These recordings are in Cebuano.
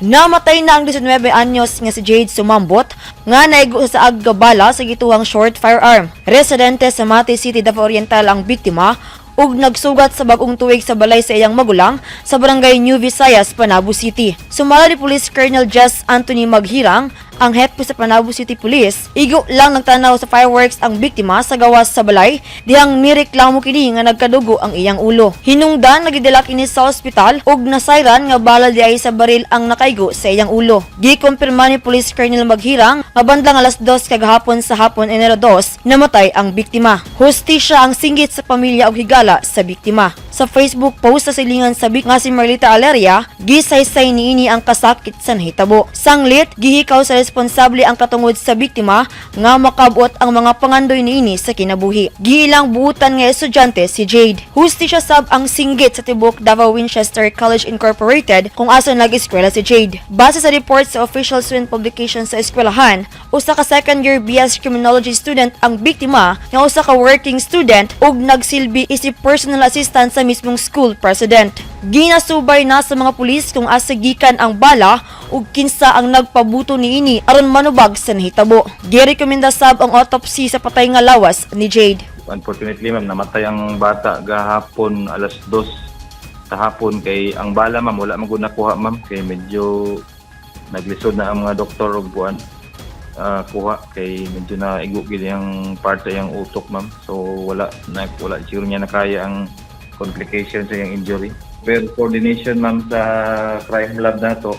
Namatay na ang 19 anyos nga si Jade Sumambot nga naigo sa aggabala sa gituwang short firearm. Residente sa Mati City, Davao Oriental ang biktima ug nagsugat sa bagong tuig sa balay sa iyang magulang sa Barangay New Visayas, Panabo City. Sumala ni Police Colonel Jess Anthony Maghirang, ang hepe sa Panabo City Police, igo lang nagtanaw sa fireworks ang biktima sa gawas sa balay, dihang mireklamo kini nga nagkadugo ang iyang ulo. Hinungdan nagidala kini sa ospital ug nasayran nga bala diay sa baril ang nakaigo sa iyang ulo. Gikumpirma ni Police Colonel Maghirang nga bandang alas 2 kagahapon sa hapon Enero 2, namatay ang biktima. Hustisya ang singgit sa pamilya og higala sa biktima. Sa Facebook post sa silingan sa bik nga si Marlita Aleria, gisaysay niini ang kasakit sa nahitabo. Sanglit, gihikaw sa responsable ang katungod sa biktima nga makabot ang mga pangandoy niini sa kinabuhi. Giilang buutan nga estudyante si Jade. Hustisya sab ang singgit sa tibok Davao Winchester College Incorporated kung asa nag-eskwela si Jade. Base sa report sa official student publication sa eskwelahan, usa ka second year BS Criminology student ang biktima nga usa ka working student ug nagsilbi isip personal assistant sa mismong school president. Ginasubay na sa mga pulis kung asa gikan ang bala ug kinsa ang nagpabuto niini aron manubag sa nahitabo. Girekomenda sab ang autopsy sa patay nga lawas ni Jade. Unfortunately, ma'am, namatay ang bata gahapon alas 2 sa hapon kay ang bala, ma'am, wala man gud nakuha, ma'am, kay medyo naglisod na ang mga doktor og buwan kuha kay medyo naigo gid ang part sa iyang utok, ma'am, so wala na, wala siguro niya nakaya ang complications sa iyang injury. Pero coordination, ma'am, sa crime lab nato,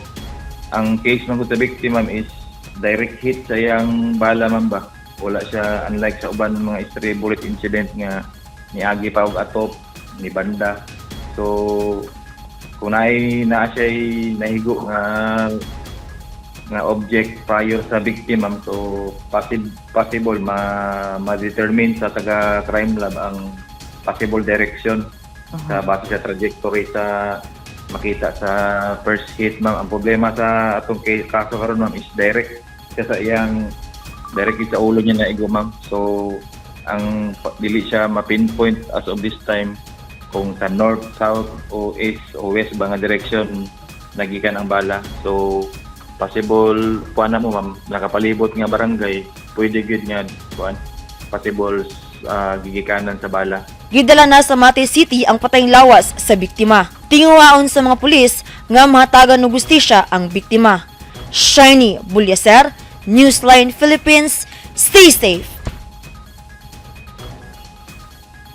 ang case man sa victim, ma'am, is direct hit sa iyang bala, ma'am, ba. Wala siya, unlike sa uban mga stray bullet incident nga niagi pa og atop ni banda. So kung naay naa siya nahigo nga nga object prior sa victim, ma'am, so possible ma ma-determine sa taga crime lab ang possible direction sa base sa trajectory sa makita sa first hit, ma'am. Ang problema sa atong kaso karon, ma'am, is direct siya sa iyang direct sa ulo niya na igo, ma'am. So ang dili siya ma-pinpoint as of this time kung sa north, south o east o west ba nga direction nagikan ang bala. So possible kuan na mo, ma'am, nakapalibot nga barangay, pwede gyud nga kuan, possible gigikanan sa bala. Gidala na sa Mati City ang patayng lawas sa biktima. Tinguhaon sa mga pulis nga mahatagan og hustisya ang biktima. Shiny Bulyaser, Newsline Philippines, stay safe.